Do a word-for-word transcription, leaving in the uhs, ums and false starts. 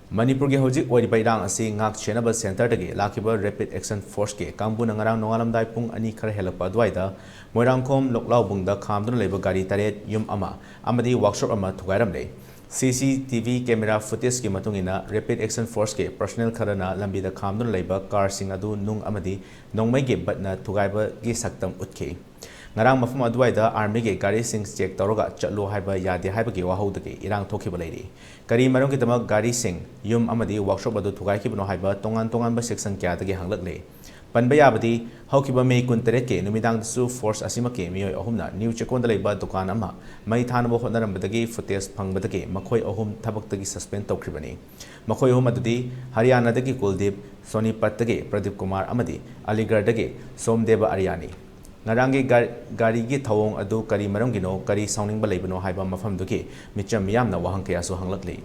ꯃꯅꯤꯄꯨꯔꯒꯤ ꯍꯧꯖꯤꯛ ꯑꯣꯏꯔꯤꯕ ꯏꯔꯥꯡ ꯑꯁꯤ ꯉꯥꯛ ꯁꯦꯟꯅꯕ ꯁꯦꯟꯇꯔꯗꯒꯤ ꯂꯥꯛꯈꯤꯕ ꯔꯦꯄꯤꯗ ꯑꯦꯛꯁꯟ ꯐꯣꯔꯁꯀꯤ ꯀꯥꯡꯕꯨꯅ ꯉꯔꯥꯡ ꯅꯣꯡꯉꯥꯜꯂꯝꯗꯥꯏ ꯄꯨꯡ ꯑꯅꯤ ꯈꯔ ꯍꯦꯜꯂꯛꯄ ꯑꯗꯨꯋꯥꯏꯗ ꯃꯣꯏꯔꯥꯡꯈꯣꯝ ꯂꯣꯛꯂꯥꯎꯕꯨꯡꯗ ꯈꯥꯝꯗꯨꯅ ꯂꯩꯕ ꯒꯥꯔꯤ ꯇꯔꯦꯠ, ꯌꯨꯝ ꯑꯃ ꯑꯃꯗꯤ ꯋꯥꯛꯁꯣꯞ ꯑꯃ ꯊꯨꯒꯥꯏꯔꯝꯂꯦ꯫ ꯁꯤ ꯁꯤ ꯇꯤ ꯚꯤ ꯀꯦꯃꯦꯔꯥ ꯐꯨꯇꯦꯖꯀꯤ ꯃꯇꯨꯡ ꯏꯟꯅ, ꯔꯦꯄꯤꯗ ꯑꯦꯛꯁꯟ ꯐꯣꯔꯁꯀꯤ ꯄꯔꯁꯅꯦꯜ ꯈꯔꯅ ꯂꯝꯕꯤꯗ ꯈꯥꯝꯗꯨꯅ ꯂꯩꯕ ꯀꯥꯔꯁꯤꯡ ꯑꯗꯨ ꯅꯨꯡ ꯑꯃꯗꯤ ꯅꯣꯡꯃꯩꯒꯤ ꯕꯠꯅ ꯊꯨꯒꯥꯏꯕꯒꯤ ꯁꯛꯇꯝ ꯎꯠꯈꯤ꯫ ꯉꯔꯥꯡ ꯃꯐꯝ ꯑꯗꯨꯋꯥꯏꯗ ꯑꯥꯔꯃꯤꯒꯤ ꯒꯥꯔꯤꯁꯤꯡ ꯆꯦꯛ ꯇꯧꯔꯒ ꯆꯠꯂꯨ ꯍꯥꯏꯕ ꯌꯥꯗꯦ ꯍꯥꯏꯕꯒꯤ ꯋꯥꯍꯧꯗꯒꯤ ꯏꯔꯥꯡ ꯊꯣꯛꯈꯤꯕ ꯂꯩꯔꯤ꯫ ꯀꯔꯤ ꯃꯔꯝꯒꯤꯗꯃꯛ ꯒꯥꯔꯤꯁꯤꯡ, ꯌꯨꯝ ꯑꯃꯗꯤ ꯋꯥꯛꯁꯣꯞ ꯑꯗꯨ ꯊꯨꯒꯥꯏꯈꯤꯕꯅꯣ ꯍꯥꯏꯕ ꯇꯣꯉꯥꯟ ꯇꯣꯉꯥꯟꯕ ꯁꯦꯛꯁꯟ ꯀꯌꯥꯗꯒꯤ ꯍꯪꯂꯛꯂꯦ꯫ ꯄꯟꯕ ꯌꯥꯕꯗꯤ, ꯍꯧꯈꯤꯕ ꯃꯦ ꯀꯨꯟꯇꯔꯦꯠꯀꯤ ꯅꯨꯃꯤꯗꯥꯡꯗꯁꯨ ꯐꯣꯔꯁ ꯑꯁꯤꯃꯛꯀꯤ ꯃꯤꯑꯣꯏ ꯑꯍꯨꯝꯅ ꯅ꯭ꯌꯨ ꯆꯦꯛꯀꯣꯟꯗ ꯂꯩꯕ ꯗꯨꯀꯥꯟ ꯑꯃ ꯃꯩ ꯊꯥꯅꯕ ꯍꯣꯠꯅꯔꯝꯕꯗꯒꯤ ꯐꯨꯇꯦꯖ ꯐꯪꯕꯗꯒꯤ ꯃꯈꯣꯏ ꯑꯍꯨꯝ ꯊꯕꯛꯇꯒꯤ ꯁꯁꯄꯦꯟ ꯇꯧꯈ꯭ꯔꯤꯕꯅꯤ꯫ ꯃꯈꯣꯏ ꯑꯍꯨꯝ ꯑꯗꯨꯗꯤ ꯍꯔꯤꯌꯥꯅꯥꯗꯒꯤ ꯀꯨꯜꯗꯤꯞ, ꯁꯣꯅꯤꯄꯠꯇꯒꯤ ꯄ꯭ꯔꯗꯤꯞ ꯀꯨꯃꯥꯔ ꯑꯃꯗꯤ ꯑꯂꯤꯒꯔꯗꯒꯤ ꯁꯣꯝꯗꯦꯕ ꯑꯔꯤꯌꯥꯅꯤ꯫ ꯉꯔꯥꯡꯒꯤ ꯒꯥ-, ꯒꯥꯔꯤꯒꯤ ꯊꯧꯑꯣꯡ ꯑꯗꯨ ꯀꯔꯤ ꯃꯔꯝꯒꯤꯅꯣ, ꯀꯔꯤ ꯁꯥꯎꯅꯤꯡꯕ ꯂꯩꯕꯅꯣ ꯍꯥꯏꯕ ꯃꯐꯝꯗꯨꯒꯤ ꯃꯤꯆꯝ ꯃꯤꯌꯥꯝꯅ ꯋꯥꯍꯪ ꯀꯌꯥꯁꯨ ꯍꯪꯂꯛꯂꯤ꯫